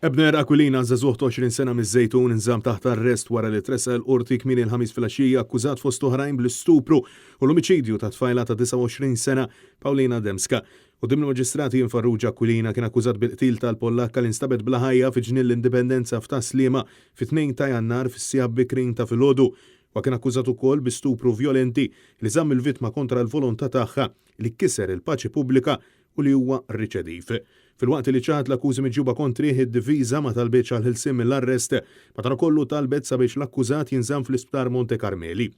Ebner Aquilina, żagħżugħ ta' 20 sena miż-Żejtun, inżamm taħt arrest wara li tressaq il-Qorti kmieni l-Ħamis filgħaxija akkużat fost oħrajn bl-istupru u l-omiċidju ta' tfajla ta' 29 sena, Paulina Demska. Quddiem il-Maġistrat Ian Farrugia, Aquilina kien akkużat bil-qtil tal-Pollakka li nstabet bla ħajja fi Ġnien l-Indipendenza f'Tas-Sliema fit-2 ta' Jannar fis-siegħa bikrin ta' filgħodu. Huwa kien akkużat ukoll bi stupru vjolenti li żamm il-vittma kontra l-volontà tagħha, li kiser il-paċi pubblika u li huwa riċediv. Filwaqt li ċaħad l-akkużi miġjuba kontrih, id-difiża ma talbitx għall-ħelsien mill-arrest, madankollu talbet sabiex l-akkużat jinżamm fl-Isptar Monte Carmeli.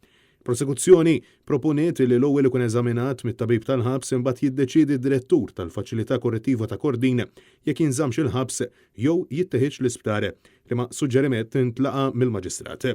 Il-Prosekuzzjoni proponiet li l-ewwel ikun eżaminat mit-tabib tal-ħabs imbagħad jiddeċiedi d-direttur tal-Faċilità Korrettiva ta' Kordin jekk jinżammx il-ħabs jew jitteħidx l-isptar, liema suġġeriment intlaqa' mill-Maġistrat.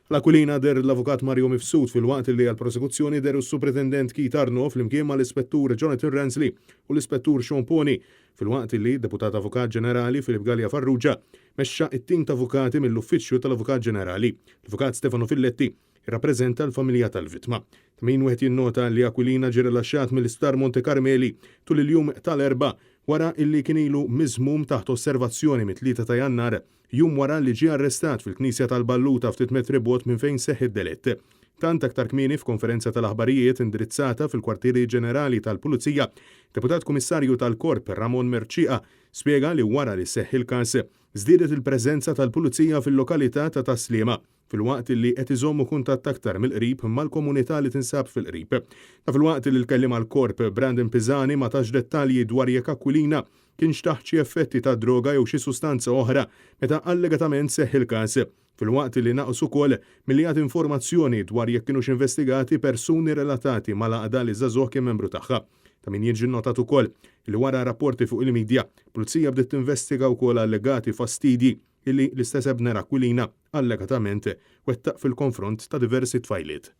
Għal Aquilina deher l-Avukat Mario Mifsud filwaqt li għall-Prosekuzzjoni dehru s-Supretendent Keith Arnaud flimkien mal-Ispettur Jonathan Ransley u l-Ispettur Sean Poni filwaqt li Deputat Avukat Ġenerali Philip Galea Farrugia mexxa t-tim ta' avukati mill-Uffiċċju tal-Avukat Ġenerali. L-Avukat Stefano Filletti irrappreżenta l-familja tal-vittma. Ta' min wieħed jinnota li Aquilina ġie rilaxxat mill-Isptar Monte Carmeli tul il-jum tal-Erbgħa wara illi kien ilu miżmum taħt osservazzjoni mit-Tlieta ta' Jannar, jum wara li ġie arrestat fil-Knisja tal-Balluta ftit metri bogħod minn fejn seħħ id-delitt. Tant aktar kmieni f'konferenza tal-aħbarijiet indirizzata fil-Kwartieri Ġenerali tal-Pulizija, Deputat Kummissarju tal-Korp Ramon Mercieca spjega li wara li seħħ il-każ, żdiedet il-preżenza tal-Pulizija fil-lokalità ta' Tas-Sliema. filwaqt li qed iżommu kuntatt aktar mill-qrib mal-komunità li tinsab fil-qrib. Dan filwaqt li l-kelliem għall-Korp, Brandon Pisani ma tax dettalji dwar jekk Aquilina kienx taħt xi effetti ta' droga jew xi sustanza oħra meta allegatament seħħ il-każ, filwaqt li naqas ukoll milli jagħti informazzjoni dwar jekk kinux investigati persuni relatati mal-għaqda li ż-żagħżugħ kien membru tagħha. Ta' min jiġi nnotat ukoll li wara rapporti fuq il-midja, Pulizija bdiet tinvestiga wkoll allegati fastidji illi l-istess Ebner Aquilina allegatament wettaq fil-konfront ta' diversi tfajliet.